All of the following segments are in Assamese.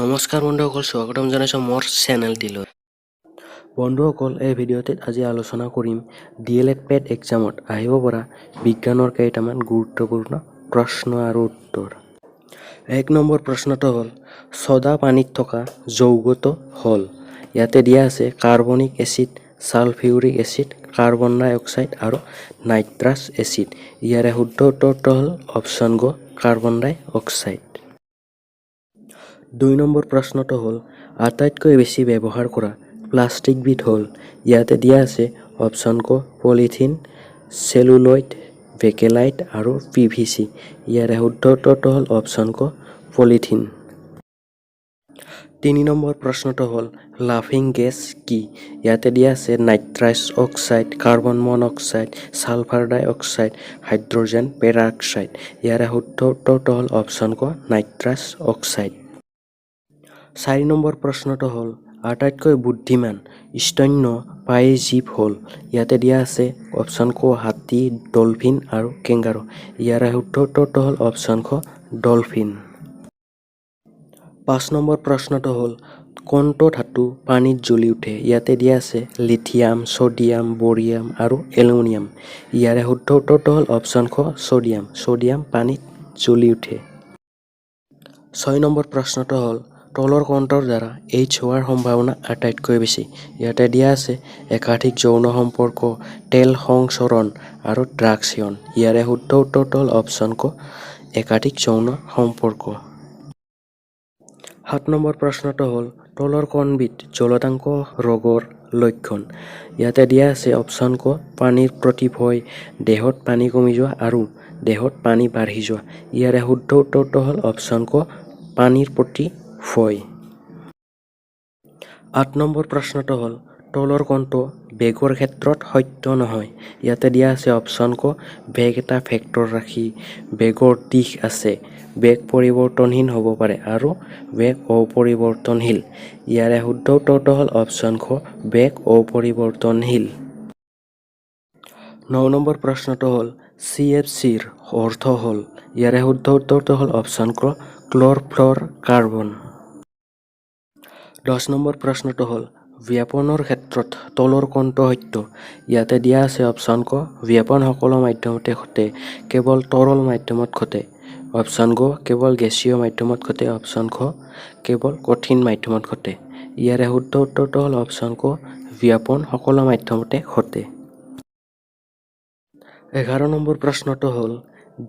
নমস্কাৰ বন্ধুসকল, স্বাগতম জনাইছোঁ মোৰ চেনেলটিলৈ। বন্ধুসকল, এই ভিডিঅ'টিত আজি আলোচনা কৰিম ডিএলএড পেট এক্সামত আহিব পৰা বিজ্ঞানৰ কেইটামান গুৰুত্বপূৰ্ণ প্ৰশ্ন আৰু উত্তৰ। 1 নম্বৰ প্ৰশ্নটো হ'ল, ছ'ডা পানীত থকা যৌগটো হ'ল? ইয়াতে দিয়া আছে carbonic acid, sulphuric acid, carbon dioxide আৰু নাইট্ৰাছ এচিড। ইয়াৰে শুদ্ধ উত্তৰটো হ'ল অপশ্যন গ, কাৰ্বন ডাই অক্সাইড। 2 নম্বৰ প্ৰশ্নটো হ'ল, আটাইতকৈ বেছি ব্যৱহাৰ কৰা প্লাষ্টিকবিধ হ'ল? ইয়াতে দিয়া আছে অপশ্যন ক পলিথিন, চেলুলইড, বেকেলাইট আৰু পিভিচি। ইয়াৰে শুদ্ধ উত্তৰটো হ'ল অপশ্যন ক পলিথিন। 3 নম্বৰ প্ৰশ্নটো হ'ল, লাফিং গেছ কি? ইয়াতে দিয়া আছে nitrous oxide, carbon monoxide, sulphur dioxide, hydrogen peroxide. ইয়াৰে শুদ্ধ উত্তৰটো হ'ল অপশ্যন ক নাইট্ৰাছ অক্সাইড। 4 নম্বৰ প্ৰশ্নটো হ'ল, আটাইতকৈ বুদ্ধিমান স্তন্যপায়ী জীৱ হ'ল? ইয়াতে দিয়া আছে অপশ্যন ক হাতী, ডলফিন আৰু কেংগাৰু। ইয়াৰে শুদ্ধ উত্তৰটো হ'ল অপশ্যন খ ডলফিন। 5 নম্বৰ প্ৰশ্নটো হ'ল, কোনটো ধাতু পানীত জ্বলি উঠে? ইয়াতে দিয়া আছে লিথিয়াম, ছ'ডিয়াম, বৰিয়াম আৰু এলুমিনিয়াম। ইয়াৰে শুদ্ধ উত্তৰটো হ'ল অপশ্যন খ ছ'ডিয়াম। ছ'ডিয়াম পানীত জ্বলি উঠে। 6 নম্বৰ প্ৰশ্নটো হ'ল, তলৰ কোনটোৰ দ্বাৰা এইডছ হোৱাৰ সম্ভাৱনা আটাইতকৈ বেছি? ইয়াতে দিয়া আছে একাধিক যৌন সম্পৰ্ক, তেল সংচৰণ আৰু ড্ৰাগছ সেৱন। ইয়াৰে শুদ্ধ উত্তৰটো হ'ল অপশ্যন ক একাধিক যৌন সম্পৰ্ক। 7 নম্বৰ প্ৰশ্নটো হ'ল, তলৰ কোনবিধ জলাতংক ৰোগৰ লক্ষণ? ইয়াতে দিয়া আছে অপশ্যন ক পানীৰ প্ৰতি ভয়, দেহত পানী কমি যোৱা আৰু দেহত পানী বাঢ়ি যোৱা। ইয়াৰে শুদ্ধ উত্তৰটো হ'ল অপশ্যন ক পানীৰ প্ৰতি ভয়। 8 নম্বৰ প্ৰশ্নটো হ'ল, তলৰ কোনটো বেগৰ ক্ষেত্ৰত সত্য নহয়? ইয়াতে দিয়া আছে অপশ্যন ক বেগ এটা ভেক্টৰ ৰাশি, বেগৰ দিশ আছে, বেগ পৰিৱৰ্তনশীল হ'ব পাৰে আৰু বেগ অপৰিৱৰ্তনশীল। ইয়াৰে শুদ্ধ উত্তৰটো হ'ল অপশ্যন খ বেগ অপৰিৱৰ্তনশীল। 9 নম্বৰ প্ৰশ্নটো হ'ল, চিএফচিৰ অৰ্থ হ'ল? ইয়াৰে শুদ্ধ উত্তৰটো হ'ল অপশ্যন ক ক্ল'ৰফ্ল'ৰ কাৰ্বন। 10 নম্বৰ প্ৰশ্নটো হ'ল, ব্যাপনৰ ক্ষেত্ৰত তলৰ কোনটো সত্য? ইয়াতে দিয়া আছে অপশ্যন ক ব্যাপন সকলো মাধ্যমতে ঘটে, কেৱল তৰল মাধ্যমত ঘটে, অপশ্যন গ কেৱল গেছীয় মাধ্যমত ঘটে, অপশ্যন খ কেৱল কঠিন মাধ্যমত ঘটে। ইয়াৰে শুদ্ধ উত্তৰটো হ'ল অপশ্যন ক ব্যাপন সকলো মাধ্যমতে ঘটে। 11 নম্বৰ প্ৰশ্নটো হ'ল,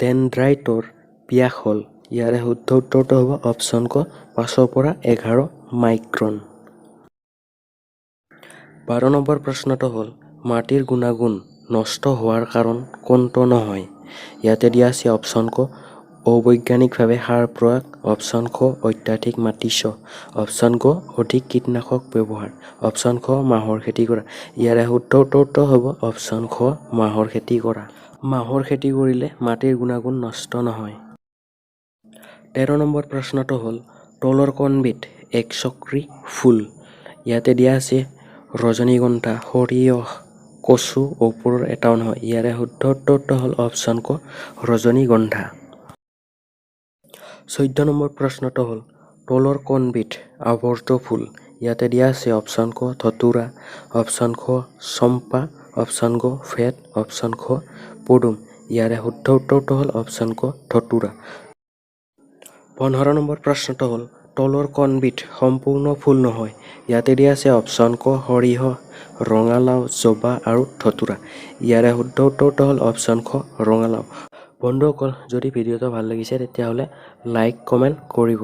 ডেনড্ৰাইটৰ ব্যাস হ'ল? ইয়াৰে শুদ্ধ উত্তৰটো হ'ব অপশ্যন ক 5ৰ পৰা 11 মাইক্ৰন। 12 নম্বৰ প্ৰশ্নটো হ'ল, মাটিৰ গুণাগুণ নষ্ট হোৱাৰ কাৰণ কোনটো নহয়? ইয়াতে দিয়া আছে অপশ্যন ক অবৈজ্ঞানিকভাৱে সাৰ প্ৰয়োগ, অপশ্যন খ অত্যাধিক মাটি চহ, অপশ্যন গ অধিক কীটনাশক ব্যৱহাৰ, অপশ্যন খ মাহৰ খেতি কৰা। ইয়াৰে শুদ্ধ উত্তৰটো হ'ব অপশ্যন খ মাহৰ খেতি কৰা। মাহৰ খেতি কৰিলে মাটিৰ গুণাগুণ নষ্ট নহয়। 13 নম্বৰ প্ৰশ্নটো হ'ল, তলৰ কোনবিধ একচক্ৰী ফুল? ইয়াতে দিয়া আছে ৰজনীগন্ধা, সৰিয়হ, কচু, ওপৰৰ এটাও নহয়। ইয়াৰে শুদ্ধ উত্তৰটো হ'ল অপশ্যন ক ৰজনীগন্ধা। 14 নম্বৰ প্ৰশ্নটো হ'ল, তলৰ কোনবিধ আৱৰ্ত ফুল? ইয়াতে দিয়া আছে অপশ্যন ক ধতুৰা, অপশ্যন খ চম্পা, অপশ্যন গ ভেট, অপশ্যন খ পদুম। ইয়াৰে শুদ্ধ উত্তৰটো হ'ল অপশ্যন ক ধতুৰা। 15 নম্বৰ প্ৰশ্নটো হ'ল, তলৰ কোনবিধ সম্পূৰ্ণ ফুল নহয়? ইয়াতে দিয়া আছে অপশ্যন ক সৰিয়হ, ৰঙালাও, জবা আৰু ধতুৰা। ইয়াৰে শুদ্ধ উত্তৰটো হ'ল অপশ্যন খ ৰঙালাও। বন্ধুসকল, যদি ভিডিঅ'টো ভাল লাগিছে, তেতিয়াহ'লে লাইক, কমেণ্ট কৰিব।